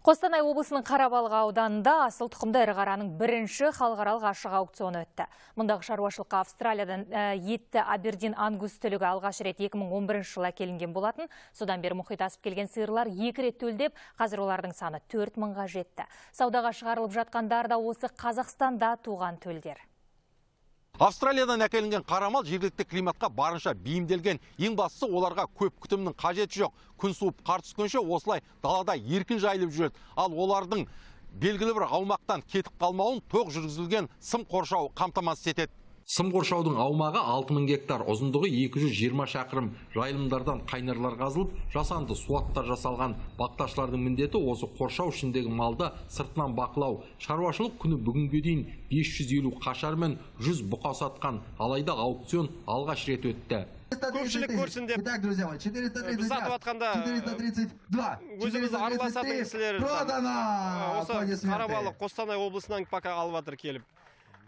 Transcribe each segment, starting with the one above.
Қостанай облысының Қарабалық ауданында асыл тұқымды ірі қараның бірінші халықаралық ашық аукционы өтті. Мұндағы шаруашылыққа Австралиядан етті Абердин Ангус түлігі алғаш рет 2011 жылы әкелінген болатын. Содан бері мұхит асып келген сиырлар екі рет төлдеп, қазір олардың саны 4000-ға жетті. Саудаға шығарылып жатқандар да осы Қазақстанда туған төлдер. Австралиядан әкелінген қарамал жергілікті климатқа барынша бейімделген. Ең бастысы, оларға көп күтімнің қажеті жоқ. Күн суып, қар түскенше осылай далада еркін жайылып жүреді. Ал олардың белгілі бір аумақтан кетіп қалмауын тоқ жүргізілген сым қоршау қамтамасыз етеді. Сым қоршаудың аумағы 6000 гектар, ұзындығы 220 шақырым. Жайылымдардан қайнарлар қазылып, жасанды суаттар жасалған. Бақташылардың міндеті осы қоршау ішіндегі малды сыртынан бақылау. Шаруашылық күні бүгінге дейін 550 қашар мен 100 бұқа сатқан. Алайда аукцион алғаш рет өтті. Көпшілік көрсін деп біз сатып жатқанда өзіміз араласатын кісілер осы Қарабалық, Қостанай облысынан пока алып жатыр келіп.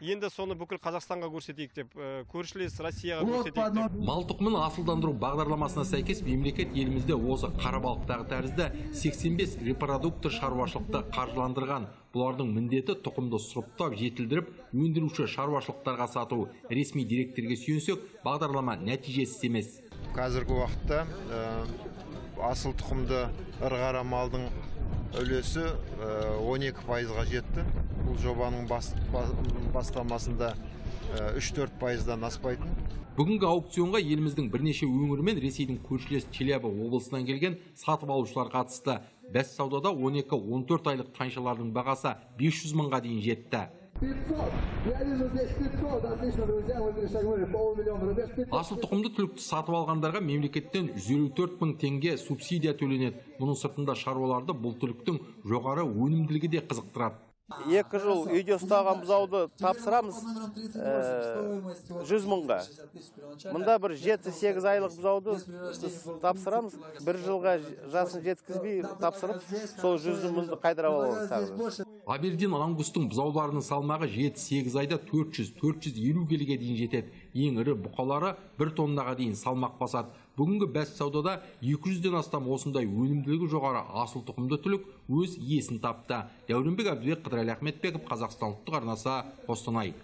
Енді соны бүкіл Қазақстанға көрсетейік деп, көршілес Россияға көрсетейік деп. Мал тұқымын асылдандыру бағдарламасына сәйкес мемлекет елімізде осы Қарабалықтағы тәрізді 85 репродуктор шаруашылықты қаржыландырған. Бұлардың міндеті тұқымды сұрыптап, жетілдіріп, өндіруші шаруашылықтарға сату. Ресми деректерге сүйенсек, бағдарлама нәтижесіз емес. Қазіргі уақытта асыл тұқымды ірі қара малдың үлесі 12%-ға жетті. Бұл жобаның бастамасында 3-4%-дан аспайтын. Бүгінгі аукционға еліміздің бірнеше өңірі мен Ресейдің көршілес Челябі облысынан келген сатып алушылар қатысты. Бәс саудада 12-14 айлық тайшалардың бағасы 500 мыңға дейін жетті. 500. Я вижу здесь 500. Отлично, друзья, мы перешагнули полмиллиона рубеж. 500. Асыл тұқымды түлікті сатып алғандарға мемлекеттен 154 мың теңге субсидия төленеді. Мұның сыртында шаруаларды бұл түліктің жоғары өнімділігі де қызықтырады. 2 жыл үйде ұстаған бұзауды тапсырамыз 100 мыңға. Мында бір 7-8 айлық бұзауды біз тапсырамыз. Бір жылға жасын жеткізбей тапсырып, сол 100 мыңды қайтарып аламыз тағы. Абердин Ангустың бұзауларының салмағы 7-8 айда 400-450 келіге дейін жетеді. Ең ірі бұқалары 1 тоннаға дейін салмақ басады. Бүгінгі бәс саудада 200-ден астам осындай өнімділігі жоғары асыл тұқымды түлік өз иесін тапты. Дәуренбек Әбдібек, Қыдырәлі Ахметбеков, Қазақстан ұлттық арнасы, Қостанай.